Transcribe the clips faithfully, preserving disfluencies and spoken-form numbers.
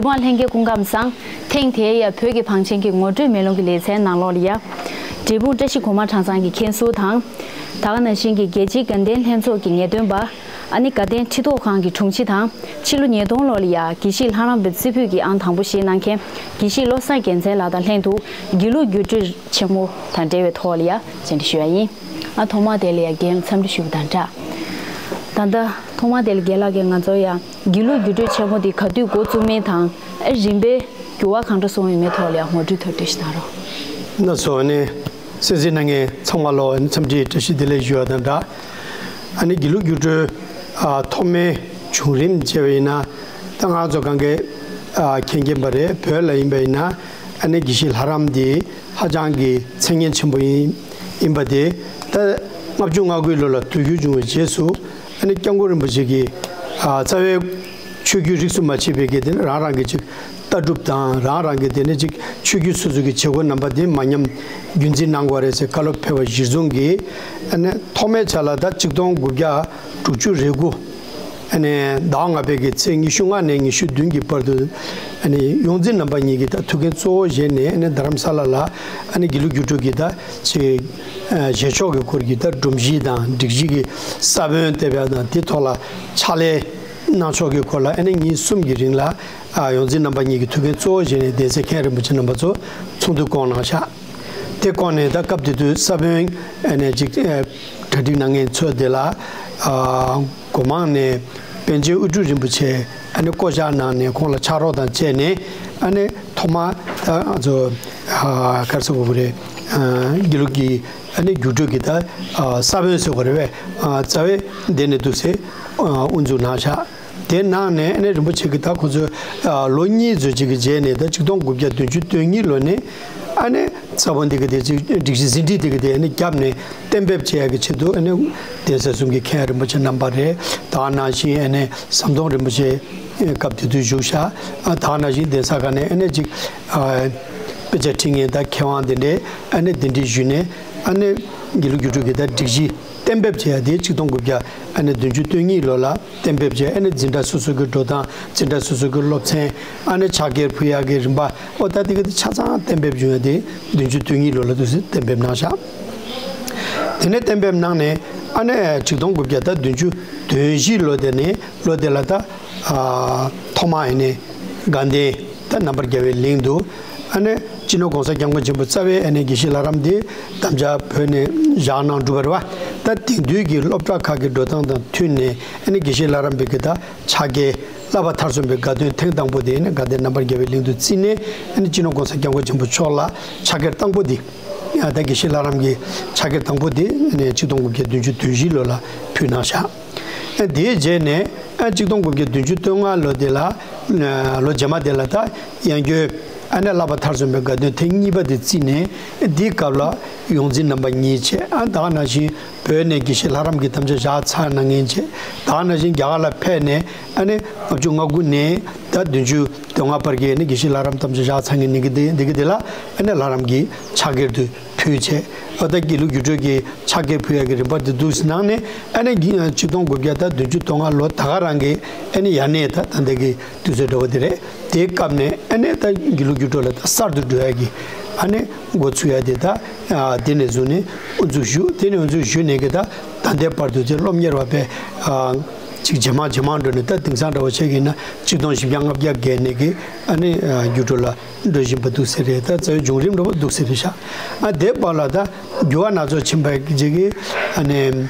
འབྲས་སྤུངས་ལྷན་རྒྱས་སྐུ་ཁམས་བཟང་། ཐེངས་དེའི་ཡ་བོད་ཀྱི་བང་ཆེན་གྱི་ངོ་སྤྲོད་མེ་ལོང་གི་ལེ་ཚན་ནང་ལོགས་ལ་ཡ། འབྲས་སྤུངས་བཀྲ་ཤིས་སྒོ་མང་གྲྭ་ཚང་གི་མཁན་ཟུར་དང་། ད་ག་ནང་བཞིན་གྱི་རྒྱལ་སྤྱིའི་དགའ་ལྡན་ལྷན་ཚོགས་ཀྱི་ངེས་སྟོན་པ། ཨ་ནི་དགའ་ལྡན་ཁྲི་ཐོག་ཁང་གི་དྲུང་ཆེ་དང་། ཕྱི་ལོ་ཉིས་སྟོང་ལོ་ལ་ཡ་དགེ་བཤེས་ལྷ་རམས་པའི་རྩེ་ཕུད་ཀྱི་ཨང་དང་པོ་བཞེས་གནང་མཁན་དགེ་བཤེས་བློ་བཟང་རྒྱལ་མཚན་ལགས་དང་ལྷན་དུ་དགེ་ལུགས་བརྒྱུད་སྤྲོད་ཆེན་མོ་དང་འབྲེལ་བའི་ཐོག་ལ་ཡ་བཅར་འདྲི་ཞུ་ཡ་ཡིན། ཨ་ཐོག་མར་དེ་ལ་ཡ་རྒན་འཚམས་འདྲི་ཞུ་བ་དང་སྦྲགས། ད་ལྟ་ཐོག་མར་དེ་ལ་རྒན་ལགས་ཀྱིས་ང་ཚོ་ཡ་དགེ་ལུགས་བརྒྱུད་སྤྲོད་ཆེན་མོ་དེ་ག་དུས་འགོ་བཙུགས་མིན་དང་། ཨ་རིམ་པས་འགྱུར་བ་གང་འདྲ་སོང་ཡོད་མེད་ཐོག་ལ་ཡ་ངོ་སྤྲོད་ཐུང་ཐུང་ཞིག་གནང་རོགས། ན་སོ་ནས། གསན་གཟིགས་གནང་མཁན་ཚང་མ་ལ་འཚམས་འདྲི་བཀྲ་ཤིས་བདེ་ལེགས་ཞུ་བ་དང་སྦྲགས། ཨ་ནི་དགེ་ལུགས་བརྒྱུད་སྤྲོད་ཨ་ཐོག་མའི་བྱུང་རིམ་བྱས་པ་ཡིན་ན། ད་ང་ཚོ་གང་གས་ཨ་མཁྱེན་མཁྱེན་པ་རེད། བོད་ལ་ཡིན་པ་ཡིན་ན་ཨ་ནི་དགེ་བཤེས་ལྷ་རམས་འདི་ཧ་ཅང་གི་མཚན་སྙན་ཆེན་པོ་ཡིན་ཡིན་པ་དེ། ད་ལྔ་བཅུ་ང་དགུའི་ལོ་ལ་དུས་འགྱུར་བྱུང་བའི་རྗེས་སུ་ཨ་ནི་སྐྱབས་མགོན་རིན་པོ་ཆེ་གིས་ཨ་རྩ་བའི་ཆོས་བརྒྱུད་རིས་སུ་མ་ཆད་པའི་གི་དེ་ནི་རང་རང་གི་ཅིག་ལྟ་གྲུབ་དང་རང་རང་གི་དེ་ནི་ཅིག་ཆོས་བརྒྱུད་སོ་སོ་གི་བྱེད་སྒོ་རྣམ་པ་དེ་མ་ཉམས་རྒྱུན་འཛིན་གནང་དགོས་རེད་ཟེར་བཀའ་སློབ་ཕེབས་པ་གཞིར་བཟུང་གིས། ཨ་ནི་ཐོག་མའི་ཆ་ལ་ད་གཅིག་སྟོང་དགུ་བརྒྱ་དྲུག་ཅུ་རེ་དགུ། ཨ་ནི་ཟླ་བ་ལྔ་པའི་གི་ཚེས་ཉི་ཤུ་ལྔ་ནས་ཉི་ཤུ་བདུན་གྱི་བར་དུ། ཨ་ནི་ཡོངས་འཛིན་རྣམ་པ་གཉིས་ཀྱིས་ད་ཐུགས་འགན་གཙོ་བོ་བཞེས་ནས། ཨ་ནི་རྡ་རམ་ས་ལ་ལ་ཨ་ནི་དགེ་ལུགས་བརྒྱུད་སྤྲོད་ཀྱི་ད་ཅིག་ཨ་བཞེས་ཕྱོགས་ཀྱི་སྐོར་གྱི་ད་སྒྲོམ་གཞི་དང་སྒྲིག་གཞི་གི་ས་བོན་བཏབ་ཡ་དང་། དེ་ཐོག་ལ་ཕྱག་ལས་གནང་ཕྱོགས་ཀྱི་སྐོར་ལ་ཨ་ནི་ཉིན་གསུམ་གྱི་རིང་ལ་ཨ་ཡོངས་འཛིན་རྣམ་པ་གཉིས་ཀྱིས་ཐུགས་འགན་གཙོ་བོ་བཞེས་ནས་གདན་སའི་མཁན་རིན་པོ་ཆེ་རྣམ་པ་ཚོ་ཚོགས་འདུ་བསྐོང་གནང་ཤག་དེ་བསྐོང་ནས་ད་སྐབས་དེ་དུས་ས་བོན་ཨ་ནི་ཅིག་ཨ་གྲ་སྒྲིག་གནང་མཁན་ཚོ་དེ་ལ་ཨ་སྒོ་མང་ནས་པཎ་ཆེན་དབུ་སྤྲུལ་རིན་པོ་ཆེ་ཨ་ནི་བསྐོ་བཞག་གནང་ནས་ཁོང་ལ་ཕྱག་རོགས་དང་བཅས་ནས། ཨ་ནི་ཐོག་མ་ད་ང་ཚོ་ཨ་ག་རེ་ཟེར་དགོས་ཀྱི་རེད། ཨ་དགེ་ལུགས་ཀྱི་ཨ་ནི་བརྒྱུད་སྤྲོད་ཀྱི་ད་ཨ་ས་བོན་ཟེར་དགོས་རེད་པས། ཨ་རྩ་བའི་དེ་ནས་འདུག་སེ་ཨ་དབུ་འཛུགས་གནང་ཤག་དེ་གནང་ནས་ཨ་ནི་རིན་པོ་ཆེ་གིས་ད་ཁོ་ཚོས་ཨ་ལོ་གཉིས་ཙམ་ཅིག་གི་རྗེས་ནས་ད་གཅིག་སྟོང་དགུ་བརྒྱ་བདུན་ཅུ་དོན་གཉིས་ལོ་ནས་ཨ་ནི་ས་བོན་དེ་གི་དེ་ཅིག་སྒྲིག་གཞི་ཟིན་བྲིས་དེ་གི་དེ་ཨ་ནི་བརྒྱབ་ནས་གཏན་འབེབས་བྱེད་ཡག་གི་ཆེད་དུ། ཨ་ནི་གདན་ས་གསུམ་གྱི་མཁན་རིན་པོ་ཆེ་རྣམ་པ་རེད། ད་ག་ནང་བཞིན་ཨ་ནི་ཟམ་གདོང་རིན་པོ་ཆེ་སྐབས་དེ་དུས་བཞུགས་ཤག་ཨ་ད་ག་ནང་བཞིན་གདན་ས་ཁག་ནས་ཨ་ནི་ཅིག་ཨ་དཔེ་ཆ་ཁྲིད་མཁན་དང་མཁས་དབང་དེ་འདྲས་ཨ་ནི་གདན་འདྲེན་ཞུས་ནས། ཨ་ནི་དགེ་ལུགས་བརྒྱུད་སྤྲོད་ཀྱི་ད་སྒྲིག་གཞི་གཏན་འབེབས་བྱས་ཡ་དེ་གཅིག་སྟོང་དགུ་བརྒྱ་ཨ་ནི་བདུན་ཅུ་དོན་གཉིས་ལོ་ལ་གཏན་འབེབས་བྱས། ཨ་ནི་འཛིན་གྲྭ་སོ་སོ་གི་འགྲོ་སྟངས། འཛིན་གྲྭ་སོ་སོ་གི་སློབ་ཚན། ཨ་ནི་ཕྱག་འཁྱེར་ཕུལ་ཡག་གི་རིམ་པ། ཨོ་ད་དེ་གི་དེ་ཆ་ཚང་གཏན་འབེབས་བྱུང་ཡ་དེ་བདུན་ཅུ་དོན་གཉིས་ལོ་ལ་འདུག་སེ་གཏན་འབེབས་གནང་ཤག་དེ་ནས་གཏན་འབེབས་གནང་ནས་ཨ་ནི་གཅིག་སྟོང་དགུ་བརྒྱ་ད་བདུན་ཅུ་དོན་བཞི་ལོ་དེ་ནས་ལོ་དེ་ལ་ད་ཨ་ཐོག་མ་ཨ་ནི་དགའ་ལྡན་ད་རྣམ་པར་རྒྱལ་བའི་གླིང་དུ། ཨ་ནི་སྤྱི་ནོར་༸གོང་ས་༸སྐྱབས་མགོན་ཆེན་པོ་རྩ་བའི་ཨ་ནི་དགེ་བཤེས་ལྷ་རམས་དེ་དམ་བཅའ་བོད་ནས་བཞག་གནང་གྲུབ་པ་རེད་པ། ད་དེང་དུས་ཀྱི་སློབ་གྲྭ་ཁག་གི་འགྲོ་སྟངས་དང་མཐུན་ནས་ཨ་ནི་དགེ་བཤེས་ལྷ་རམས་པའི་གི་ད་ཕྱག་འཁྱེར་བསླབ་པ་མཐར་སོན་པའི་དགའ་སྟོན་ཐེངས་དང་པོ་དེ་ཨ་ནི་དགའ་ལྡན་རྣམ་པར་རྒྱལ་བའི་གླིང་དུ་བརྩིས་ནས། ཨ་ནི་སྤྱི་ནོར་༸གོང་ས་༸སྐྱབས་མགོན་ཆེན་པོ་མཆོག་ལ་ཕྱག་འཁྱེར་དང་པོ་དེ། ཡང་ད་དགེ་བཤེས་ལྷ་རམས་ཀྱི་ཕྱག་འཁྱེར་དང་པོ་དེ་ཨ་ནི་གཅིག་སྟོང་དགུ་བརྒྱ་བདུན་ཅུ་དོན་བཞི་ལོ་ལ་ཕུལ་གནང་ཤག་ཨ་དེའི་རྗེས་ནས་ཨ་གཅིག་སྟོང་དགུ་བརྒྱ་བདུན་ཅུ་དོན་ལྔ་ལོ་དེ་ལ། ལོ་རྗེས་མ་དེ་ལ་ད་ཡང་བསྐྱར་ཨ་ནི་བསླབ་པ་མཐར་སོན་པའི་དགའ་སྟོན་ཐེངས་གཉིས་པ་དེ་བརྩིས་ནས། དེའི་སྐབས་ལ་ཡོངས་འཛིན་རྣམ་པ་གཉིས་བྱས། ཨ་ད་ག་ནང་བཞིན་བོད་ནས་དགེ་བཤེས་ལྷ་རམས་ཀྱི་དམ་བཅའ་བཞག་ཚར་གནང་མཁན་བྱས། ད་ག་ནང་བཞིན་རྒྱ་གར་ལ་ཕེབས་ནས་ཨ་ནི་ལྔ་བཅུ་ང་དགུ་ནས་ད་བདུན་ཅུ་དོན་ལྔ་བར་གྱི་ཨ་ནི་དགེ་བཤེས་ལྷ་རམས་དམ་བཅའ་བཞག་ཚར་མཁན་འདི་གི་དེ་འདི་གི་དེ་ལ་ཨ་ནི་ལྷ་རམས་ཀྱི་ཕྱག་འཁྱེར་དུ་ཕུལ་བྱས། ཨ་ད་དགེ་ལུགས་བརྒྱུད་སྤྲོད་ཀྱི་ཕྱག་འཁྱེར་ཕུལ་ཡག་གི་རིམ་པ་དེ་འདུག་སེ་གནང་ནས། ཨ་ནི་གཅིག་སྟོང་དགུ་བརྒྱ་ད་བདུན་ཅུ་དོན་ལྔ་ལོ་ད་ག་རང་གི་ཨ་ནི་ཡར་ནས་ད་ད་ལྟ་གི་དུས་ཚོད་འདྲ་བོ་དེ་རེད། དེའི་སྐབས་ནས་ཨ་ནི་ད་དགེ་ལུགས་བརྒྱུད་སྤྲོད་ལ་ད་གསར་དུ་འགྲོ་ཡག་གི་ཨ་ནི་འགོ་ཚུགས་ཡག་དེ་ད་ཨ་དེ་ནས་བཟུང་ནས་དབུ་འཛུགས་ཞུ། དེ་ནས་དབུ་འཛུགས་ཞུས་ནས་གི་ད་ད་ལྟའི་བར་དུ་དེ་སློབ་གཉེར་བ་དཔེ་ཨ་ཅིག་ཇེ་མང་ཇེ་མང་འགྲོ་ནས། ད་དེང་སང་འདྲ་བོ་བྱས་ཀྱི་ཡིན་ན་གཅིག་སྟོང་བཞི་བརྒྱ་ལྔ་བརྒྱ་བརྒལ་ནས་གི་ཨ་ནི་ཨ་བརྒྱུད་སྤྲོད་ལ་འགྲོ་བཞིན་པ་འདུག་སེ་རེད། ད་རྩ་བའི་བྱུང་རིམ་འདྲ་བོ་འདུག་སེ་རེད་ཤག་ཨ་དེ་བར་ལ་ད་འགྱུར་བ་སྣ་ཚོགས་ཕྱིན་པ་ཅིག་གི་ཨ་ནི་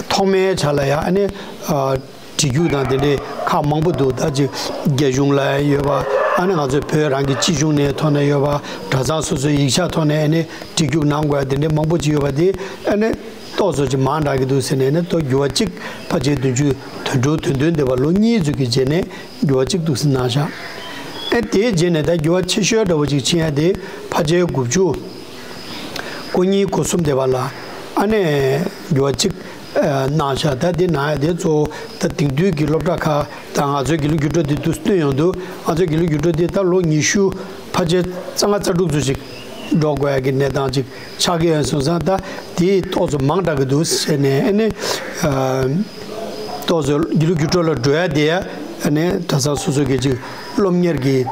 ཐོག་མའི་ཆ་ལ་ཡ་ཨ་ནི་ཨ་བྲིས་རྒྱུགས་དང་དེ་འདྲའི་ཁག་མང་པོ་འདུག་ད་ཅིག་རྒྱ་གཞུང་ལ་ཡོད་པ། ཨ་ནི་ང་ཚོའི་བོད་རང་གི་སྤྱི་གཞུང་ནས་ཐོག་ནས་ཡོད་པ། གྲྭ་ཚང་སོ་སོའི་ཡིག་ཆ་ཐོག་ནས་ཨ་ནི་བྲིས་རྒྱུགས་གནང་དགོས་ཡ་དེ་འདྲའི་མང་པོ་ཅིག་ཡོད་པ་དེ་ཨ་ནི་ཏོག་ཙམ་ཅིག་མང་དྲགས་ཀྱི་འདུག་ཟེར་ནས། ཨ་ནི་ཏོག་འགྱུར་བ་གཅིག་ཕལ་ཆེར་བདུན་ཅུ་དོན་དྲུག་དོན་བདུན་འདས་པ་ལོ་གཉིས་ཙམ་གྱི་རྗེས་ནས་འགྱུར་བ་གཅིག་འདུག་སེ་གནང་ཤག་ཨ་དེའི་རྗེས་ནས་ད་འགྱུར་བ་ཆེ་ཤོས་འདྲ་བོ་ཅིག་ཕྱིན་ཡ་དེ་ཕལ་ཆེར་དགུ་བཅུ་གོ་གཉིས་གོ་གསུམ་འདས་པ་ལ་ཨ་ནི་འགྱུར་བ་གཅིག་གནང་ཤག་ད་འདི་གནང་ཡ་དེ་གཙོ་བོ་ད་དེང་དུས་ཀྱི་སློབ་གྲྭ་ཁག་དང་། ང་ཚོའི་དགེ་ལུགས་བརྒྱུད་སྤྲོད་འདི་དུས་སུ་བཏོན་ཡོང་དུས། ང་ཚོའི་དགེ་ལུགས་བརྒྱུད་སྤྲོད་འདི་ད་ལོ་ཉི་ཤུ་ཕལ་ཆེར་རྩ་ལྔ་རྩ་དྲུག་ཙམ་ཞིག་འགྲོ་དགོས་ཡ་གི་གནས་སྟངས་ཅིག་ཆགས་ཀྱི་ཡོད་སོང་ཙང་། ད་དེ་ཏོག་ཙམ་མང་དྲགས་ཀྱི་འདུག་ཟེར་ནས། ཨ་ནི་ཨ་ཏོག་ཙམ་དགེ་ལུགས་བརྒྱུད་སྤྲོད་ལ་འགྲོ་ཡ་དེ་ཡ་ཨ་ནི་གྲྭ་ཚང་སོ་སོ་གིས་ཅིག་ སློབ་གཉེར་གྱི་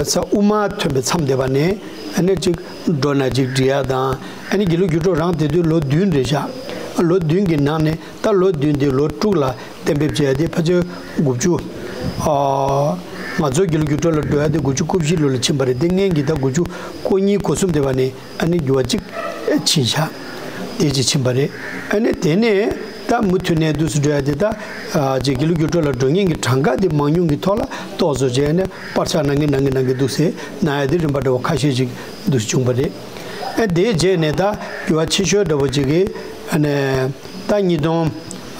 ས་དབུ་མ་ཐོན་པའི་མཚམས་བསྡད་པ་ནས་ཨ་ནི་ཅིག་འགྲོ་ན་ཅིག་འབྲི་ཡ་དང་། ཨ་ནི་དགེ་ལུགས་རྒྱུགས་སྤྲོད་རང་དེ་དུས་ལོ་བདུན་རེད་ཤག་ལོ་བདུན་གྱི་ནང་ནས་ད་ལོ་བདུན་དེ་ལོ་དྲུག་ལ་གཏན་འབེབས་བྱས་ཏེ་ཕལ་ཆེར་དགུ་བཅུ། ཨ། ང་ཚོ་དགེ་ལུགས་རྒྱུགས་སྤྲོད་ལ་འགྲོ་ཡ་དེ་དགུ་བཅུ་གོ་བཞི་ལོ་ལ་ཕྱིན་པ་རེད། དེ་སྔོན་གྱི་ད་དགུ་བཅུ་གོ་གཉིས་གོ་གསུམ་དེ་བ་ནས་ཨ་ནི་འགྱུར་བ་གཅིག་ཕྱིན་ཤག་དེ་གཅིག་ཕྱིན་པ་རེད། ཨ་ནི་དེ་ནས་ད་མུ་མཐུད་ནས་འདུག་སེ་འགྲོ་ཡ་དེ་ད་ཨ་ཅིག་དགེ་ལུགས་རྒྱུགས་སྤྲོད་ལ་འགྲོ་མཁན་གྱི་གྲངས་ཀ་དེ་མང་ཉུང་གི་ཐོག་ལ་ཏོག་ཙམ་བྱས་ནས་སྤར་ཆ་གནང་གིན་གནང་གིན་གནང་གིན་འདུག་སེ་གནང་ཡ་དེ་རིམ་པ་འདྲ་བོ་ཁ་ཤས་ཤིག་འདུག་སེ་བྱུང་པ་རེད། ཨ་དེའི་རྗེས་ནས་ད་འགྱུར་བ་ཆེ་ཤོས་འདྲ་བོ་ཅིག་གིས་ཨ་ནི་ད་ཉིས་སྟོང་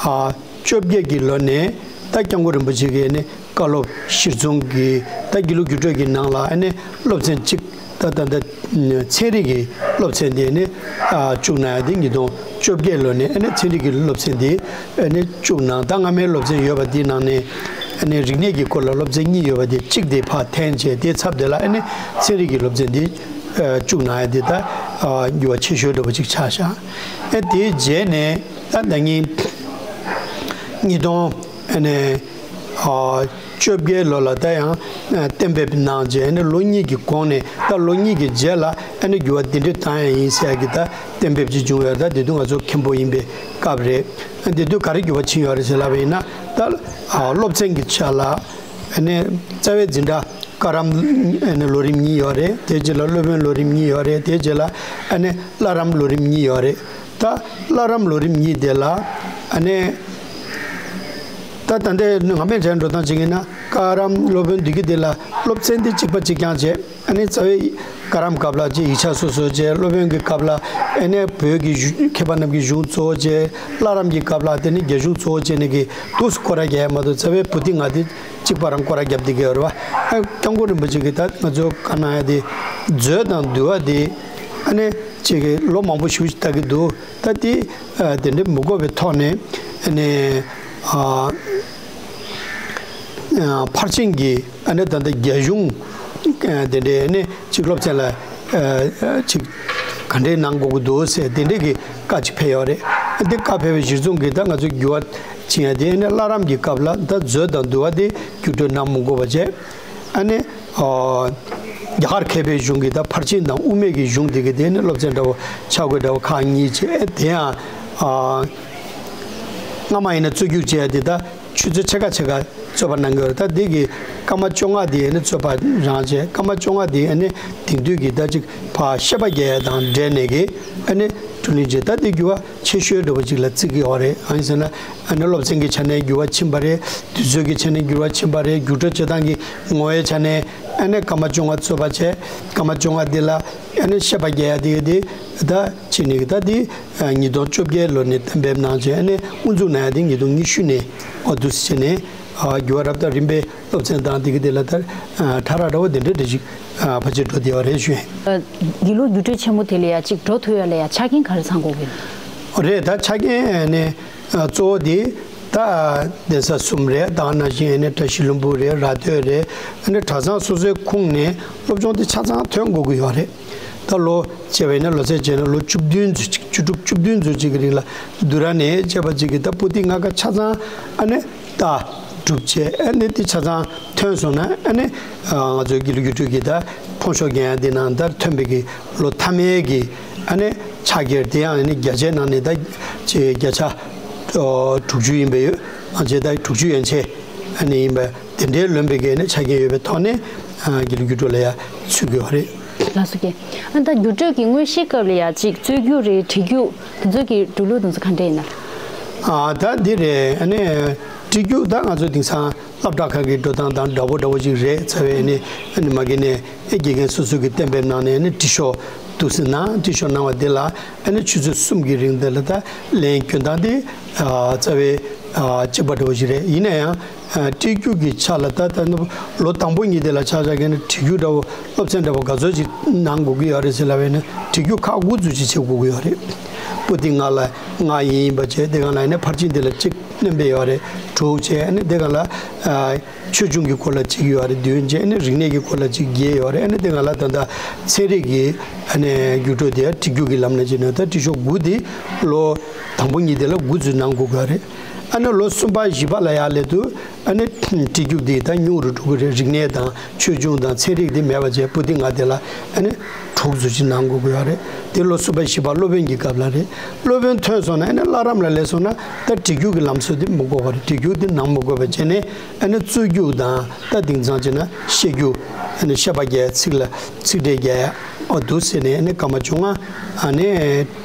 ཨ་བཅོ་བརྒྱད་ཀྱི་ལོ་ནས་ད་སྐྱབས་མགོན་རིན་པོ་ཆེ་གིས་ནི་བཀའ་སློབ་གཞིར་བཟུང་གིས་ད་དགེ་ལུགས་རྒྱུགས་སྤྲོད་ཀྱི་ནང་ལ་ཨ་ནི་སློབ་ཚན་གཅིག་ད་ད་ད་ཚན་རིག་གི་སློབ་ཚན་དེ་ནི་ཨ་བཅུག་གནང་ཡ་དེ་ཉིས་སྟོང་བཅོ་བརྒྱད་ལོ་ནས་ཨ་ནི་ཚན་རིག་གི་སློབ་ཚན་དེ་ཨ་ནི་བཅུག་གནང་། ད་སྔ་མའི་སློབ་ཚན་ཡོད་པ་དེའི་ནང་ནས་ཨ་ནི་རིག་གནས་ཀྱི་སྐོར་ལ་སློབ་ཚན་གཉིས་ཡོད་པ་དེ་གཅིག་དེ་ཕར་འཐེན་བྱས་དེའི་ཚབ་དེ་ལ་ཨ་ནི་ཚན་རིག་གི་སློབ་ཚན་དེ་ཨ་བཅུག་གནང་ཡ་དེ་ད་ཨ་འགྱུར་བ་ཆེ་ཤོས་འདྲ་བོ་ཅིག་ཆགས་ཤག་ཨ་དེའི་རྗེས་ནས་ད་ད་ཉིན་ཉིས་སྟོང་ཨ་ནི་ཨ་བཅོ་བརྒྱད་ལོ་ལ་ད་ཡང་ཨ་གཏན་འབེབས་གནང་རྗེས་ཨ་ནི་ལོ་གཉིས་ཀྱི་གོང་ནས་ད་ལོ་གཉིས་ཀྱི་རྗེས་ལ་ཨ་ནི་འགྱུར་བ་འདི་འདྲ་བཏང་ཡ་ཡིན་ཟེར་ཡ་གི་ད་གཏན་འབེབས་ཅིག་བྱུང་ཡོད། ད་དེ་དུས་ང་ཚོ་མཁན་པོ་ཡིན་པའི་སྐབས་རེད། ཨ་དེ་དུས་ག་རེ་འགྱུར་བ་ཕྱིན་ཡོད་རེད་ཟེར་ལབ་པ་ཡིན་ན་ད་ཨ་སློབ་ཚན་གྱི་ཆ་ལ་ཨ་ནི་རྩ་བའི་འཛིན་གྲྭ་བཀའ་རམས་ཨ་ནི་ལོ་རིམ་གཉིས་ཡོད་རེད། དེའི་རྗེས་ལ་སློབ་དཔོན་ལོ་རིམ་གཉིས་ཡོད་རེད། དེའི་རྗེས་ལ་ཨ་ནི་བླ་རམས་ལོ་རིམ་གཉིས་ཡོད་རེད། ད་བླ་རམས་ལོ་རིམ་གཉིས་དེ་ལ་ཨ་ནི་ད་ད་ལྟའི་སྔ་མའི་འགྲོ་སྟངས་བྱེད་ཀྱི་ན་བཀའ་རམས་སློབ་དཔོན་འདི་གི་དེ་ལ་སློབ་ཚན་དེ་གཅིག་པ་གཅིག་རྐྱང་བྱས། ཨ་ནི་རྩ་བའི་བཀའ་རམས་སྐབས་ལ་ཅིག་ཡིག་ཆ་སོ་སོ་བྱས། སློབ་དཔོན་གྱི་སྐབས་ལ་ཨ་ནི་བོད་ཀྱི་གཞུང་མཁས་པ་རྣམས་ཀྱི་གཞུང་གཙོ་བོ་བྱས། བླ་རམས་ཀྱི་སྐབས་ལ་དེ་ནི་རྒྱ་གཞུང་གཙོ་བོ་བྱས་ནས་ཀྱི་འདུག་སེ་སྐོར་ར་རྒྱག་ཡ་མ་གཏོགས་རྩ་བའི་པོ་ཏི་ལྔ་དེ་གཅིག་པ་རང་སྐོར་ར་རྒྱབ་བསྡད་ཀྱི་ཡོད་རེད་པ། ཨ་སྐྱབས་མགོན་རིན་པོ་ཆེ་གིས་ད་ང་ཚོ་བཀའ་གནང་ཡ་དེ་མཛོད་དང་འདུལ་བ་དེ་ཨ་ནི་ཅིག་གི་ལོ་མང་པོ་ཞིག་ལྟ་གི་འདུག་ད་དེ་ཨ་དེ་འདྲ་མི་དགོས་པའི་ཐོག་ནས་ཨ་ནི་ཨ་ཨ་ཕར་ཕྱིན་གྱི་ཨ་ནི་ད་ལྟ་རྒྱ་གཞུང་ཨ་དེ་འདྲའི་ཨ་ནི་ཅིག་སློབ་ཚན་ལ་ཨ་ཅིག་ག་འདྲའི་གནང་དགོས་ཀྱི་འདུག་ཟེར་དེ་འདྲའི་གི་བཀའ་ཅིག་ཕེབས་ཡོད་རེད། ཨ་དེ་བཀའ་ཕེབས་པའི་གཞིར་བཟུང་གིས་ད་ང་ཚོ་འགྱུར་བ་ཕྱིན་ཡ་དེ་ཨ་ནི་བླ་རམས་ཀྱི་སྐབས་ལ་ད་མཛོད་དང་འདུལ་བ་དེ་རྒྱུགས་སྤྲོད་གནང་མི་དགོས་པ་བྱས། ཨ་ནི་ཨ་རྒྱ་གར་མཁས་པའི་གཞུང་གི་ད་ཕར་ཕྱིན་དང་དབུ་མེད་ཀྱི་གཞུང་དེ་གི་དེ་ནི་སློབ་ཚན་འདྲ་བོ་ཆ་བགོས་འདྲ་བོ་ཁག་གཉིས་བྱས། དེ་ཡང་ཨ་སྔ་མ་ཡིན་ན་རྩོད་རྒྱུགས་བྱས་དེ་ད་ཆུ་ཚོད་ཕྱེད་ཀ་ཕྱེད་ཀ་རྩོད་པ་གནང་གི་ཡོད་རེད། ད་དེ་གི་སྐར་མ་བཅོ་ལྔ་དེ་ནི་རྩོད་པ་རང་བྱས། སྐར་མ་བཅོ་ལྔ་དེ་ནི་དེང་དུས་ཀྱི་ད་ཅིག་ཕར་བཤད་པ་རྒྱག་ཡ་དང་འབྲེལ་ནས་གི་ཨ་ནི་བགྲོ་གླེང་བྱས། ད་དེ་འགྱུར་བ་ཆེ་ཤོས་འདྲ་བོ་ཅིག་ལ་བརྩི་གི་ཡོད་རེད། ཨ་ནི་ཟེར་ན་ཨ་ནི་སློབ་ཚན་གྱི་ཆ་ནས་འགྱུར་བ་ཕྱིན་པ་རེད། དུས་ཚོད་ཀྱི་ཆ་ནས་འགྱུར་བ་ཕྱིན་པ་རེད། རྒྱུགས་སྤྲོད་བྱེད་སྟངས་ཀྱི་ངོ་བོའི་ཆ་ནས་ཨ་ནི་སྐར་མ་བཅོ་ལྔ་རྩོད་པ་བྱས། སྐར་མ་བཅོ་ལྔ་འདི་ལ་ཨ་ནི་བཤད་པ་རྒྱག་ཡ་དེ་དེ་ད་ཕྱིན་ནས་ད་དེ་ཉིས་སྟོང་བཅོ་བརྒྱད་ལོ་ནས་གཏན་འབེབས་གནང་བྱས་ཨ་ནི་དབུ་འཛུགས་གནང་ཡ་དེ་ཉིས་སྟོང་ཉི་ཤུ་ནས་འོ་འདུག་སེ་བྱས་ནས་འགྱུར་བ་རབ་དང་རིམ་པས་སློབ་ཚན་དང་དེ་གི་དེ་ལ་ད་ཕྲ་རགས་འདྲ་བོ་དེ་འདྲ་འདྲ་ཞིག་ཕལ་ཆེར་འགྲོ་བསྡད་པ་རེད་ཞུ་ཡིན། དགེ་ལུགས་རྒྱུགས་སྤྲོད་ཆེན་མོ་དེ་ལ་ཡ་གཅིག་འགྲོ་ཐུབ་ཡ་ལ་ཡ་ཆ་རྐྱེན་ག་རེ་ཚང་དགོས་ཀྱི་ཡོད། རེད། ད་ཆ་རྐྱེན་ནི་གཙོ་བོ་དེ་ད་གདན་ས་གསུམ་རེད། ད་ནང་བཞིན་ནི་བཀྲ་ཤིས་ལྷུན་པོ་རེད། ར་སྟོད་རེད། ནི་གྲྭ་ཚང་སོ་སོའི་ཁོངས་ནས་སློབ་སྦྱོང་དེ་ཆ་ཚང་ཐོན་དགོས་ཀྱི་ཡོད་རེད། ད་ལོ་བྱས་པ་ཡིན་ན་ལོ་ཚད་བྱས་ན་ལོ་བཅུ་བདུན་ཙམ་ཅིག་བཅུ་དྲུག་བཅུ་བདུན་ཙམ་ཅིག་གི་རིང་ལ་བསྡུས་ར་ནས་བྱས་པ་ཅིག་གི་ད་པོ་ཏི་ལྔ་ཀ་ཆ་ཚང་ཨ་ནི་ད་གྲུབ་བྱས། ཨ་ནི་དེ་ཆ་ཚང་ཐོན་སོང་ན་ཨ་ནི་ང་ཚོའི་དགེ་ལུགས་རྒྱུགས་སྤྲོད་ཀྱི་ད་ཕོ་ཤོ་རྒན་ཡང་དེ་ནང་ལྟར་ཐོན་པའི་གི་ལོ་མཐའ་མའི་གི་ཨ་ནི་ཕྱག་འཁྱེར་དེ་ཡང་ཨ་ནི་བརྒྱ་ཆའི་ནང་ནས་ད་ཅེ་བརྒྱ་ཆ་དྲུག་ཅུ་ཡིན་པ་ཡོད། ང་ཚོའི་ད་དྲུག་ཅུ་ཡན་ཆད་ཨ་ནི་ཡིན་པ་དེ་འདྲའི་ལོན་པའི་གི་ཨ་ནི་ཆ་རྐྱེན་ཡོད་པའི་ཐོག་ནས་དགེ་ལུགས་རྒྱུགས་སྤྲོད་ལ་ཡང་ཚུད་དགོས་པ་རེད། ལགས་སོ་རྒན། ཨ་ད་རྒྱུགས་སྤྲོད་ཀྱི་དངོས་གཞིའི་སྐབས་ལ་ཡང་ཅིག་རྩོད་རྒྱུགས་རེད། བྲིས་རྒྱུགས་དེ་ཚོ་གི་འགྲོ་ལུགས་དེ་ཚོ་ག་འདྲ་ཡིན་ན། ཨ་ད་འདི་རེད། ཨ་ནི་བྲིས་རྒྱུགས་ད་ང་ཚོ་དེང་སང་སློབ་གྲྭ་ཁག་གི་འགྲོ་སྟངས་དང་འདྲ་པོ་འདྲ་པོ་ཅིག་རེད་ཚར་བས། ཨ་ནི་ཨ་ནི་མ་གི་ནས་ཨེ་དགེ་རྒན་སོ་སོ་གི་གཏན་འབེབས་གནང་ནས་ཨ་ནི་བྲིས་ཤོག་འདུག་ཟེར་ན་བྲིས་ཤོག་གནང་བ་དེ་ལ་ཨ་ནི་ཆུ་ཚོད་གསུམ་གྱི་རིང་དེ་ལ་ད་ལན་སྐྱོན་སྟངས་དེ་ཨ་རྩ་བའི་ཨ་གཅིག་པ་འདྲ་པོ་ཞིག་རེད། ཡིན་ན་ཡང་ཨ་བྲིས་རྒྱུགས་ཀྱི་ཆ་ལ་ད་ལྟ་ལོ་དང་པོ་གཉིས་དེ་ལ་ཆ་བཞག་གི་ན་བྲིས་རྒྱུགས་འདྲ་པོ་སློབ་ཚན་འདྲ་པོ་ག་ཚོད་ཅིག་གནང་དགོས་ཀྱི་ཡོད་རེད་ཟེར་ལབ་པས་ན་བྲིས་རྒྱུགས་ཁག་དགུ་ཙམ་ཅིག་བྱེད་དགོས་ཀྱི་ཡོད་རེད། པོ་ཏི་ལྔ་ལ་ལྔ་ཡིན་པ་བྱས་དེ་ག་ལ་ཡིན་ན་ཕར་ཕྱིན་དེ་ལ་གཅིག་བསྣན་པའི་ཡོད་རེད། དྲུག་བྱས་ཨ་ནི་དེ་ག་ལ་ཨ་ཆོས་འབྱུང་གི་སྐོར་ལ་གཅིག་ཡོད་རེད། བདུན་བྱས་ཨ་ནི་རིག་གནས་ཀྱི་སྐོར་ལ་གཅིག་བརྒྱད་ཡོད་རེད། ཨ་ནི་དེ་ག་ལ་ད་ལྟ་ཚན་རིག་གི་ཨ་ནི་རྒྱུགས་སྤྲོད་དེ་བྲིས་རྒྱུགས་ཀྱི་ལམ་ནས་བྱས་ན་ད་བྲིས་ཤོག་དགུ་དེ་ལོ་དང་པོ་གཉིས་དེ་ལ་དགུ་ཙམ་གནང་དགོས་ཀྱི་ཡོད་རེད། ཨ་ནི་ལོ་གསུམ་པ་བཞི་པ་ལ་ཡར་སླེབས་དུས་ཨ་ནི་བྲིས་རྒྱུགས་འདི་ད་ཉུང་རུ་འགྲོ་གི་རེད། རིག་གནས་དང་ཆོས་འབྱུང་དང་ཚན་རིག་འདི་མེད་པ་བྱས། པོ་ཏི་ང་དེ་ལ་ཨ་ནི་དྲུག་ཙམ་ཅིག་གནང་དགོས་ཀྱི་ཡོད་རེད། དེ་ལོ་གསུམ་པ་བཞི་པ་སློབ་དཔོན་གྱི་སྐབས་ལ་རེད། སློབ་དཔོན་ཐོན་སོང་ན་ཨ་ནི་བླ་རམས་ལ་སླེབས་སོང་ན་ད་བྲིས་རྒྱུགས་ཀྱི་ལམ་སྲོལ་འདི་མི་དགོས་པ་རེད། བྲིས་རྒྱུགས་འདི་གནང་མི་དགོས་པ་བྱས་ནས་ཨ་ནི་རྩོད་རྒྱུགས་དང་ད་དེང་སང་བྱས་ན་བཤད་རྒྱུགས། ཨ་ནི་བཤད་པ་རྒྱག་ཡ། ཚིག་ལ་ཚིག་འགྲེལ་རྒྱག་ཡ། འོ་འདུག་ཟེར་ནས་ཨ་ནི་སྐར་མ་བཅོ་ལྔ། ཨ་ནི་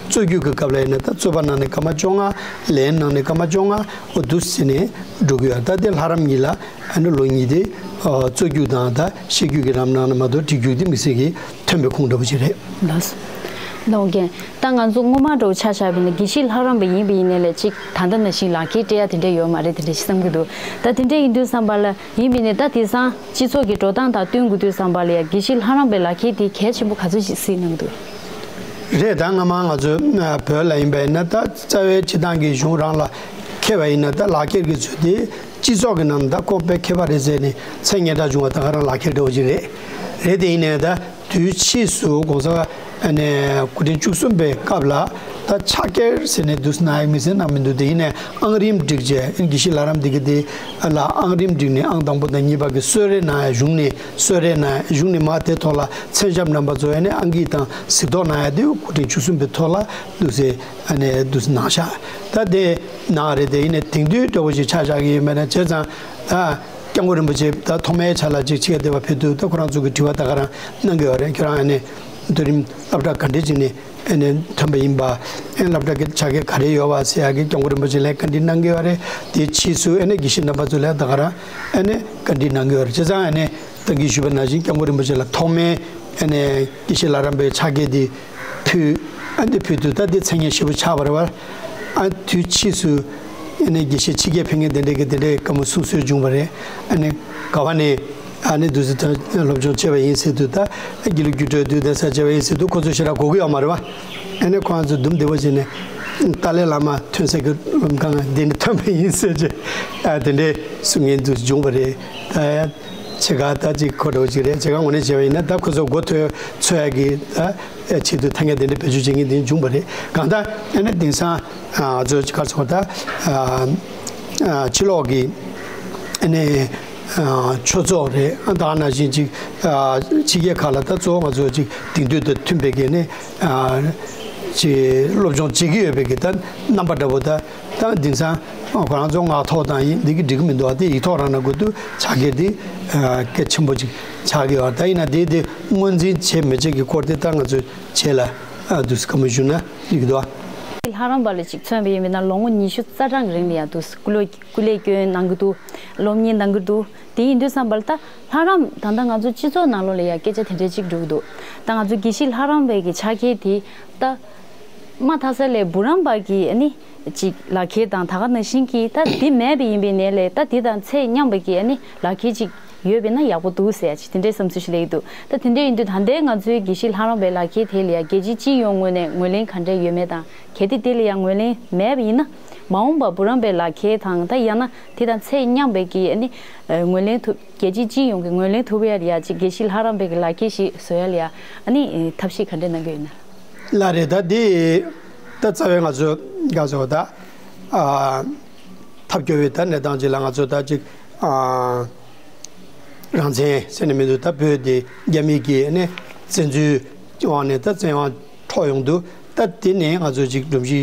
རྩོད་རྒྱུགས་ཀྱི་སྐབས་ལ་ཡིན་ན་ད་རྩོད་པ་གནང་ནས་སྐར་མ་བཅོ་ལྔ། ལན་གནང་ནས་སྐར་མ་བཅོ་ལྔ། འོ་འདུག་ཟེར་ནས་འགྲོ་གི་ཡོད། ད་དེ་ལྷ་རམས་གཉིས་ལ་ཨ་ནི་ལོ་གཉིས་དེ་ཨ་རྩོད་རྒྱུགས་དང་ད་བཤད་རྒྱུགས་ཀྱི་ལམ་གནང་ན་མ་གཏོགས་བྲིས་རྒྱུགས་དེ་དམིགས་བསལ་གྱི་ཐོན་པའི་ཁུངས་འདྲ་པོ་ཅིག་རེད། ལགས་སོ། ལགས་འོ་རྒན། ད་ང་ཚོ་སྔོན་མ་འདྲ་པོ་ཆ་བཞག་པ་ཡིན་ན་དགེ་བཤེས་ལྷ་རམས་པ་ཡིན་པ་ཡིན་ནའི་ལས་ཅིག་ད་ལྟ་ནང་བཞིན་ལག་ཁྱེར་སྤྲད་ཡ་དེ་འདྲ་ཡོད་མ་རེད། དེ་འདྲ་ཞིག་བསམ་གྱི་འདུག་ད་དེ་འདྲ་ཡིན་དུས་ཙམ་པ་ལ་ཡིན་པ་ཡིན་ནའི་ད་དེང་སང་སྤྱི་ཚོགས་ཀྱི་འགྲོ་སྟངས་དང་བསྟུན་དགོས་དུས་ཙམ་པ་ལ་ཡ་དགེ་བཤེས་ལྷ་རམས་པའི་ལག་ཁྱེར་དེ་གལ་ཆེན་པོ་ག་ཚོད་ཅིག་གཟིགས་གནང་གི་འདུག་རེད། ད་སྔ་མ་ང་ཚོ་བོད་ལ་ཡིན་པ་ཡིན་ན་ད་རྩ་བའི་སྤྱི་བཏང་གི་གཞུང་རང་ལ་ཁེལ་བ་ཡིན་ན་ད་ལག་ཁྱེར་གྱི་ཚུལ་དེ་སྤྱི་ཚོགས་ཀྱི་ནང་ད་ཁོང་དཔེ་མཁས་པ་རེད་ཟེར་ནས་མཚན་སྙན་གྲགས་བྱུང་བ་ད་ག་རང་ལག་ཁྱེར་འདྲ་པོ་ཅིག་རེད། རེད། དེ་ཡིན་ནའི་ད་དུས་ཕྱིས་སུ་༸གོང་ས་ཨ་ནི་སྐུ་ཕྲེང་བཅུ་གསུམ་པའི་སྐབས་ལ་ད་ཕྱག་འཁྱེར་ཟེར་ནས་འདུག་སེ་གནང་ཡ་དམིགས་བསལ་གནང་མི་འདུག་དེ་ཡིན་ནའི་ཨང་རིམ་བསྒྲིགས་བྱས། དགེ་བཤེས་ལྷ་རམས་འདི་གི་དེ་ལ་ཨང་རིམ་བསྒྲིགས་ནས་ཨང་དང་པོ་དང་གཉིས་པ་གི་གསོལ་རས་གནང་ཡ་གཞུང་ནས། གསོལ་རས་གནང་ཡ་གཞུང་ནས་མར་དེ་ཐོག་ལ་མཚན་ཞབས་རྣམ་པ་ཚོ་ཨ་ནི་ཨང་ཀི་དང་གཟིགས་རྟོག་གནང་ཡ་དེ་སྐུ་ཕྲེང་བཅུ་གསུམ་པའི་ཐོག་ལ་འདུག་སེ་ཨ་ནི་འདུག་སེ་གནང་ཤག་ད་དེ་གནང་རེད། དེ་ཡིན་ནའི་དེང་དུས་འདྲ་པོ་ཞིག་ཆ་བཞག་གི་ཡིན་པ་ན། བྱས་ཙང་ད་སྐྱབས་མགོན་རིན་པོ་ཆེ་ད་ཐོག་མའི་ཆ་ལ་ཅིག་ཕྱི་རྒྱལ་སྡོད་པ་ཕེབས་དུས་ད་ཁོ་རང་ཚོ་གི་དྲི་བ་ད་ག་རང་གནང་གི་ཡོད་རེད། ཁྱོད་རང་ཨ་ནི་མཐོ་རིམ་སློབ་གྲྭ་ག་འདྲས་ཅིག་ནས་ཨ་ནི་ཐོན་པ་ཡིན་པ། ཨ་ནི་སློབ་གྲྭ་གི་ཕྱག་འཁྱེར་ག་རེ་ཡོད་པ་ཟེར་ཡ་གི་སྐྱབས་མགོན་རིན་པོ་ཆེ་ལ་བཀའ་འདྲི་གནང་གི་ཡོད་རེད། དེའི་ཕྱིས་སུ་ཨ་ནི་དགེ་བཤེས་རྣམ་པ་ཚོ་ལ་ད་ག་རང་ཨ་ནི་བཀའ་འདྲི་གནང་གི་ཡོད་རེད། བྱས་ཙང་ཨ་ནི་ད་གིན་ཞུས་པ་ནང་བཞིན་སྐྱབས་མགོན་རིན་པོ་ཆེ་ལ་ཐོག་མའི་ཨ་ནི་དགེ་བཤེས་ལྷ་རམས་པའི་ཕྱག་འཁྱེར་དེ་ཕུལ། ཨ་འདི་ཕུལ་དུས་ད་འདི་མཚན་སྙན་ཞེ་པོ་ཆགས་པ་རེད་བ། ཨ་དུས་ཕྱིས་སུ་ཨ་ནི་དགེ་བཤེས་ཕྱི་རྒྱལ་ཕེབས་མཁན་དེ་འདྲས་ཀྱི་དེ་འདྲས་བཀའ་མོལ་གསུང་སྲོལ་བྱུང་བ་རེད། ཨ་ནི་ག་བ་ནས་ཨ་ནི་འདུག་སེ་ད་སློབ་སྦྱོང་བྱས་པ་ཡིན་ཟེར་དུས། ད་དགེ་ལུགས་རྒྱུགས་སྤྲོད་དུས་གདན་ས་བྱས་པ་ཡིན་ཟེར་དུས་ཁོ་ཚོ་ཞེ་དྲག་གོ་གི་ཡོད་མ་རེད་བ། ཨ་ནི་ཁོ་རང་ཚོ་འདུམ་བདེ་པོ་བྱས་ནས་ཏཱ་ལའི་བླ་མ་ཐོན་ས་གི་སློབ་ཁང་འདི་ནས་ཐོན་པ་ཡིན་ཟེར་བྱས། ཨ་དེ་འདྲས་གསུང་མཁན་འདུག་བྱུང་བ་རེད། ད་ཕྱེད་ཀ་ད་ཅིག་གོ་འདྲ་པོ་ཅིག་རེད། ཕྱེད་ཀ་ངོས་ནས་བྱས་པ་ཡིན་ན་ད་ཁོ་ཚོ་མགོ་ཐོན་ཚོད་ཡ་གི་ད་ཆེད་དུ་ཐ་སྙད་དེ་འདྲ་བེད་སྤྱོད་བྱེད་མཁན་དེ་བྱུང་བ་རེད། གང་ལྟར་ཨ་ནི་དེང་སང་ང་ཚོ་ག་རེ་ཟེར་དགོས། ད་ཕྱི་ལོགས་ཀྱི་ཨ་ནི་ཆོས་ཚོགས་རེད། ད་ག་ནང་བཞིན་ཅིག་ཕྱི་རྒྱལ་ཁག་ལ་ད་གཙོ་བོ་ང་ཚོ་ཅིག་དེང་དུས་དང་མཐུན་པའི་གི་ནི་ཅིག་སློབ་སྦྱོང་བྱེད་ཀྱི་ཡོད་པའི་གི་ད་རྣམ་པ་འདྲ་པོ། ད་ད་དེང་སང་ཁོ་རང་ཚོ་ངག་ཐོག་དང་ཡིན་འདི་གི་འགྲིག་གི་མི་འདུག་ཨ་དེ་ཡིག་ཐོག་རང་ན་དགོས་དུས་ཕྱག་འཁྱེར་དེ་གལ་ཆེན་པོ་ཅིག་ཆགས་ཀྱི་ཡོད། ད་ཡིན་ན་དེ་དེ་ངོས་འཛིན་བྱེད་མི་བྱེད་ཀྱི་སྐོར་དེ་ད་ང་ཚོས་བྱས་ལ་འདུག་སེ་བཀའ་མོལ་ཞུ་ན་འགྲིག་གི་འདུག་ཨ། ལྷ་རམས་པ་ལ་ཅིག་མཚོན་པ་ཡིན་ན་ལོ་ངོ་ཉི་ཤུ་རྩ་གྲངས་ཀྱི་རིང་ལ་ཡང་འདུག་སེ་སྐུ་ལོ་སྐུ་ལས་སྐྱོན་གནང་གི་འདུག་སློབ་གཉེར་གནང་གི་འདུག་དེ་ཡིན་དུས་ཙམ་པ་ལ་ད་ལྷ་རམས་ད་ལྟ་ང་ཚོ་སྤྱི་ཚོགས་ནང་ལོགས་ལ་ཡང་སྐད་ཆ་དེ་འདྲའི་ཅིག་འགྲོ་གི་འདུག་ད་ང་ཚོ་དགེ་བཤེས་ལྷ་རམས་པའི་གི་ཕྱག་འཁྱེར་དེ་ད་མ་མཐའ་ས་ལས་འབུམ་རམས་པ་གི་ཨ་ནི་ཅིག་ལག་ཁྱེར་དང་ད་ག་ནང་བཞིན་གྱི་ད་དེ་མེད་པ་ཡིན་པའི་ནས་ལས་ད་དེ་དང་ཚད་མཉམ་པ་གི་ཨ་ནི་ལག་ཁྱེར་ཅིག་ཡོད་པ་ཡིན་ན་ཡག་པོ་འདུག་ཟེར་ཡ་ཅིག་དེ་འདྲའི་བསམ་ཚུལ་ཞིག་སླེབས་ཀྱི་འདུག་ད་དེ་འདྲ་ཡིན་དུས་ད་ལྟའི་ང་ཚོའི་དགེ་བཤེས་ལྷ་རམས་པའི་ལག་ཁྱེར་དེ་ལ་ཡང་རྒྱལ་སྤྱིའི་སྤྱི་ཡོངས་ངོས་ནས་ངོས་ལེན་ག་འདྲས་ཡོད་མེད་དང་། གལ་ཏེ་དེ་ལ་ཡང་ངོས་ལེན་མེད་པ་ཡིན་ན། མ་འོངས་པར་འབུམ་རམས་པའི་ལག་ཁྱེར་དང་ད་ཡང་ན་དེ་དང་ཚད་མཉམ་པའི་གི་ཨ་ནི་ངོས་ལེན་ཐུབ། རྒྱལ་སྤྱིའི་སྤྱི་ཡོངས་ཀྱི་ངོས་ལེན་ཐུབ་ཡ་ལ་ཡ་ཅིག་དགེ་བཤེས་ལྷ་རམས་པའི་གི་ལག་ཁྱེར་ཞིག་བཟོ་ཡ་ལ་ཡ་ཨ་ནི་ཐབས་ཤེས་ག་འདྲས་གནང་གི་ཡོད་ན། ལགས་རེད། ད་དེ་ད་རྩ་བའི་ང་ཚོ་ག་ཚོད་ད་ཨ་ཐབས་སྐྱོ་བའི་ད་གནས་སྟངས་ཅིག་ལ་ང་ཚོ་ད་ཅིག་ཨ་རང་བཙན་ཟེར་ནས་མི་འདུག་ད་བོད་དེ་རྒྱ་མི་གི་ཨ་ནི་བཙན་འཛུལ་དབང་ནས་ད་བཙན་དབང་འཕྲོག་ཡོང་དུས་ད་དེ་ནས་ང་ཚོ་ཅིག་སྒྲོམ་གཞི་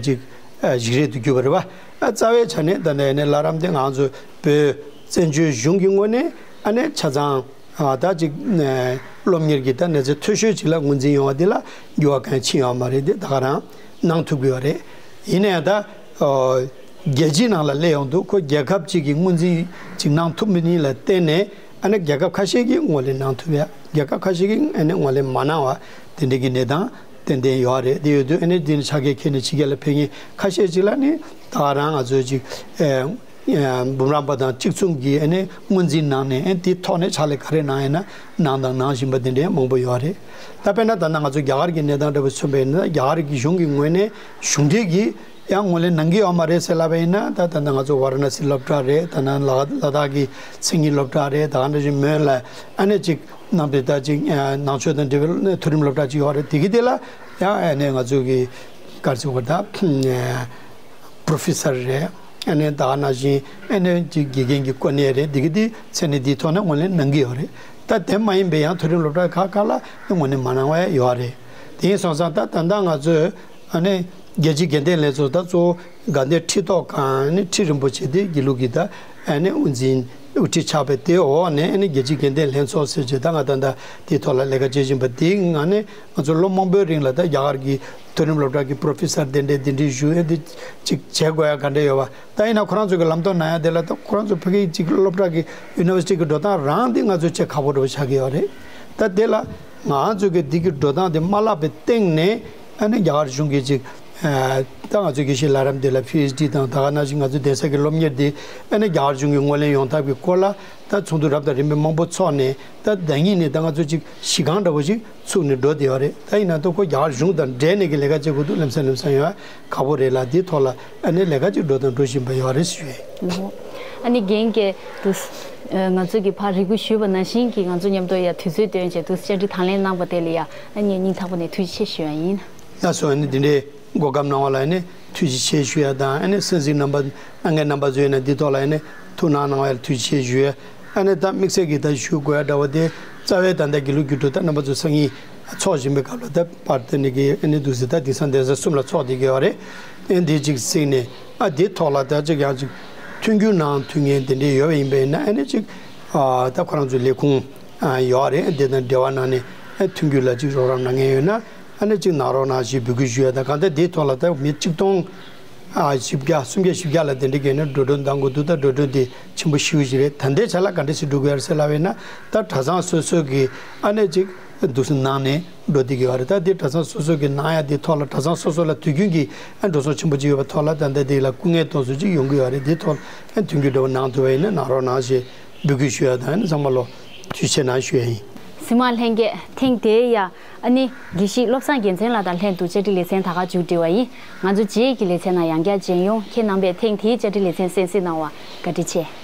ཅིག་ཞིག་རལ་དུ་གྱུར་པ་རེད་བ། ཨ་རྩ་བའི་ཆ་ནས་ད་ནས་ནས་ལྷ་རམས་དེ་ང་ཚོ་བོད་བཙན་བྱོལ་གཞུང་གི་ངོས་ནས་ཨ་ནི་ཆ་ཚང་ཨ་ད་ཅིག་ཨ་སློབ་གཉེར་གྱི་ད་གནས་ཚད་མཐོ་ཤོས་ཅིག་ལ་ངོས་འཛིན་ཡོང་བ་འདི་ལ་འགྱུར་བ་གང་ཕྱིན་ཡོད་མ་རེད། དེ་ད་ག་རང་གནང་ཐུབ་ཀྱི་ཡོད་རེད། ཡིན་ནའང་ད་ཨ་རྒྱལ་སྤྱིའི་ནང་ལ་སླེབས་ཡོང་དུས་ཁོ་རྒྱལ་ཁབ་ཅིག་གིས་ངོས་འཛིན་ཅིག་གནང་ཐུབ་མིན་ལ་བརྟེན་ནས་ཨ་ནི་རྒྱལ་ཁབ་ཁ་ཤས་ཀྱིས་ངོས་ལེན་གནང་ཐུབ་ཡ། རྒྱལ་ཁབ་ཁ་ཤས་ཀྱིས་ཨ་ནི་ངོས་ལེན་མ་གནང་བ་དེ་འདྲ་གི་གནས་སྟངས་ཏན་ཏན་ཡོད་རེད། དེ་ཡོད་དུས་ཨ་ནི་འདི་ནི་ཕྱག་འཁྱེར་འཁྱེར་ནས་ཕྱི་རྒྱལ་ལ་ཕེབས་མཁན་ཁ་ཤས་ཅིག་ལ་ནི་ད་ག་རང་ང་ཚོའི་ཅིག་ཨ་ཨ་འབུམ་རམས་པ་དང་གཅིག་མཚུངས་ཀྱི་ཨ་ནི་ངོས་འཛིན་གནང་ནས་ཨ་ནི་དེའི་ཐོག་ནས་ཕྱག་ལས་ག་རེ་གནང་ཡིན་ན་གནང་དང་གནང་བཞིན་པ་དེ་འདྲའི་མང་པོ་ཡོད་རེད། ད་དཔེར་ན་ད་ལྟ་ང་ཚོ་རྒྱ་གར་གྱི་གནས་སྟངས་འདྲ་པོ་མཚོན་པ་ཡིན་ན་རྒྱ་གར་གྱི་གཞུང་གི་ངོས་ནས་གཞུང་འབྲེལ་གྱི་ཡང་ངོས་ལེན་གནང་གི་ཡོད་མ་རེད་ཟེར་ལབ་པ་ཡིན་ན། ད་ད་ལྟ་ང་ཚོ་ཝཱ་ར་ཎ་སི་སློབ་གྲྭ་རེད། ད་ནང་ལ་ལ་དྭགས་ཀྱི་མཚན་ཉིད་སློབ་གྲྭ་རེད། ད་ག་འདྲ་ཞིག་མོན་ལ་ཨ་ནི་ཅིག་ནང་པའི་ད་ཅིག་ནང་ཆོས་དང་འབྲེལ་བའི་མཐོ་རིམ་སློབ་གྲྭ་ཅིག་ཡོད་རེད། དེ་གི་དེ་ལ་ཡང་ཨ་ནི་ང་ཚོ་གི་ག་རེ་ཟེར་དགོས་ད་པྲོ་ཕེ་སར་རེད། ཨ་ནི་ད་ག་ནང་བཞིན་ཨ་ནི་ཅིག་དགེ་རྒན་གྱི་གོ་གནས་རེད། འདི་གི་འདི་མཚན་གནས་འདིའི་ཐོག་ནས་ངོས་ལེན་གནང་གི་ཡོད་རེད། ད་དེ་མ་ཡིན་པའི་ཡང་མཐོ་རིམ་སློབ་གྲྭ་ཁག་ཁག་ལ་ངོས་ལེན་མ་གནང་བ་ཡོད་རེད། དེ་ཡིན་སོང་ཙང་ད་ད་ལྟ་ང་ཚོས་ཨ་ནི་རྒྱལ་སྤྱིའི་དགེ་ལྡན་ལྷན་ཚོགས་ད་གཙོ་བོ་དགའ་ལྡན་ཁྲི་ཐོག་ཁང་ཨ་ནི་ཁྲི་རིན་པོ་ཆེ་དེ་དགེ་ལུགས་ཀྱི་ད་ཨ་ནི་དབུ་འཛིན་དབུ་ཁྲིད་ཆགས་པའི་དེའི་འོག་ནས་ཨ་ནི་རྒྱལ་སྤྱིའི་དགེ་ལྡན་ལྷན་ཚོགས་ཟེར་བྱས་ད་ང་ད་ལྟ་དེའི་ཐོག་ལ་ལས་ཀ་བྱེད་བཞིན་པ་དེའི་ངང་ནས། ང་ཚོ་ལོ་མང་པོའི་རིང་ལ་ད་རྒྱ་གར་གྱི་མཐོ་རིམ་སློབ་གྲྭ་གི་པོ་རོ་ཕེ་སར་དེ་འདྲའི་དེ་འདྲའི་ཞུ་ཡས་དེ་ཅིག་བྱེད་དགོས་ཡ་ག་འདྲ་ཡོད་པ། ད་ཡིན་ན་ཁོ་རང་ཚོ་གི་ལམ་སྟོན་གནང་ཡ་དེ་ལ་ད་ཁོ་རང་ཚོ་ཕ་གི་ཅིག་སློབ་གྲྭ་གི་ཡུ་ནི་ཝར་སི་ཊི་གི་འགྲོ་སྟངས་རང་དེ་ང་ཚོ་བྱེད་ཁག་པོ་འདྲ་པོ་ཆགས་ཀྱི་ཡོད་རེད། ད་དེ་ལ་ང་ཚོ་གི་འདི་གི་འགྲོ་སྟངས་དེ་མ་བརླག་པའི་སྟེང་ནས་ཨ་ནི་རྒྱ་གར་གཞུང་གི་ཅིག་ད་ང་ཚོ་དགེ་བཤེས་ལྷ་རམས་དེ་ལ་པི་ཨེཆ་ཌི་དང་ད་ག་ནང་བཞིན་ང་ཚོ་གདན་ས་གི་སློབ་གཉེར་དེ་ཨ་ནི་རྒྱ་གར་གཞུང་གི་ངོས་ལེན་ཡོང་ཐབས་ཀྱི་སྐོར་ལ་ད་ཚོགས་འདུ་རབ་དང་རིམ་པ་མང་པོ་ཚོགས་ནས། ད་ཟླ་གཉིས་ནས་ད་ང་ཚོ་ཅིག་གཞི་རྐང་འདྲ་པོ་ཞིག་ཚུགས་ནས་འགྲོ་བསྡད་ཡོད་རེད། ད་ཡིན་ན་ད་ཁོ་རྒྱ་གར་གཞུང་དང་འབྲེལ་ནས་ཀྱི་ལས་ཀ་བྱེད་དགོས་འདུག་ལམ་སང་ལམ་སང་ཡོང་ཡ་ཁག་པོ་རེད་ལ། འདིའི་ཐོག་ལ་ཨ་ནི་ལས་ཀ་ཅིག་འགྲོ་དང་འགྲོ་བཞིན་པ་ཡོད་རེད་ཞུ་ཡས། ཨོ། ཨ་ནི་རྒན་གྱིས་འདུག་ང་ཚོ་གི་ཕར་རེ་སྐུལ་ཞུས་པ་ནང་བཞིན་གྱི་ང་ཚོ་མཉམ་དུ་ཡ་དུས་ཚོད་བཏོན་བྱས་འདུག་བཅར་འདྲི་དང་ལེན་གནང་པ་དེ་ལ་ཡ་ཨ་ནི་སྙིང་ཐག་པ་ནས་ཐུགས་རྗེ་ཆེ་ཞུ་ཡ་ཡིན། ལགས་སོ། ཨ་ནི་འདི་འདྲའི་གོ་སྐབས་གནང་བ་ལ་ཨ་ནི་ཐུགས་རྗེ་ཆེ་ཞུ་ཡ་དང་། ཨ་ནི་གསན་གཟིགས་རྣམ་པ་ཨ་ངའི་རྣམ་པ་ཚོས་ནི་འདི་ཐོག་ལ་ཨ་ནི་ཐུགས་སྣང་གནང་བ་ལ་ཐུགས་རྗེ་ཆེ་ཞུ་ཡ། ཨ་ནི་ད་དམིགས་བསལ་གྱི་ད་ཞུ་དགོས་ཡ་འདྲ་བ་དེ་རྩ་བའི་ད་ལྟ་དགེ་ལུགས་རྒྱུགས་སྤྲོད་ད་རྣམ་པ་ཚོ་སང་ཉིན་ཚོགས་བཞིན་པའི་སྐབས་ལ་ད་པར་དེ་ནི་གི་ཨ་ནི་འདུག་ཟེར་ད་དེང་སང་གདན་ས་གསུམ་ལ་ཚོགས་བསྡད་ཀྱི་ཡོད་རེད། ཨ་ནི་འདི་གཅིག་གཟིགས་ནས་ཨ་འདི་ཐོག་ལ་ད་ཅིག་ཡང་ཅིག་མཐུན་འགྱུར་གནང་ཐུབ་མཁན་དེ་འདྲའི་ཡོད་པ་ཡིན་པས་ན། ཨ་ནི་ཅིག་ཨ་ད་ཁོ་རང་ཚོའི་ལས་ཁུངས་ཨ་ཡོད་རེད། འདི་དང་འབྲེལ་བ་གནང་ནས་ཨ་མཐུན་འགྱུར་ལ་ཅིག་རོགས་རམ་གནང་མཁན་ཡོད་ན། ཨ་ནི་གཅིག་གནང་རོགས་གནང་ཞེས་འབོད་སྐུལ་ཞུ་ཡ་དང་། གང་ལྟར་འདིའི་ཐོག་ལ་ད་མི་གཅིག་སྟོང་ཨ་བཞི་བརྒྱ་སུམ་བརྒྱ་བཞི་བརྒྱ་ལ་དེ་འདྲ་གས་ནས་འགྲོ་གྲོན་གཏང་དགོས་འདུག་ད་འགྲོ་གྲོན་དེ་ཆེན་པོ་ཞེ་པོ་ཞིག་རེད། ད་ལྟའི་ཆ་ལ་ག་འདྲ་ཞིག་འགྲོ་དགོས་ཡ་རེད་ཟེར་ལབ་པ་ཡིན་ན། ད་གྲྭ་ཚང་སོ་སོ་གི་ཨ་ནི་གཅིག་འདུག་སེ་གནང་ནས་འགྲོ་བསྡད་ཀྱི་ཡོད་རེད། ད་འདི་གྲྭ་ཚང་སོ་སོ་གི་གནང་ཡ་འདི་ཐོག་ལ་གྲྭ་ཚང་སོ་སོ་ལ་དུས་རྒྱུན་གྱི་ཨ་འགྲོ་སོང་ཆེན་པོ་ཅིག་ཡོད་པ་ཐོག་ལ་ད་ལྟ་འདི་ལ་སྐུ་ངལ་གཏོང་སྲོལ་ཅིག་ཡོང་གི་ཡོད་རེད། འདི་ཐོག་ཨ་མཐུན་འགྱུར་འདྲ་བོ་གནང་ཐུབ་པ་ཡིན་ན་གནང་རོགས་གནང་ཞེས་འབོད་སྐུལ་ཞུ་ཡ་དང་། ཨ་ནི་ཚང་མ་ལོ་ཐུགས་རྗེ་ཆེ་གནང་ཞུ་ཡ་ཡིན། གཟིགས་མོ་བ་ལྷན་རྒྱས། ཐེངས་དེའི་ཡ་ཨ་ནི་དགེ་བཤེས་བློ་བཟང་རྒྱལ་མཚན་ལགས་དང་ལྷན་དུ་བཅར་འདྲི་ལེ་ཚན་ད་ག་མཇུག་སྒྲིལ་བ་ཡིན། ང་ཚོ་རྗེས་ཀྱི་ལེ་ཚན་ནང་ཡང་བསྐྱར་མཇལ་ཡོང་། ཁྱེད་རྣམ་པས་ཐེངས་དེའི་བཅར་འདྲི་ལེ་ཚན་གསན་གཟིགས་གནང་བར་བཀའ་དྲིན་ཆེ།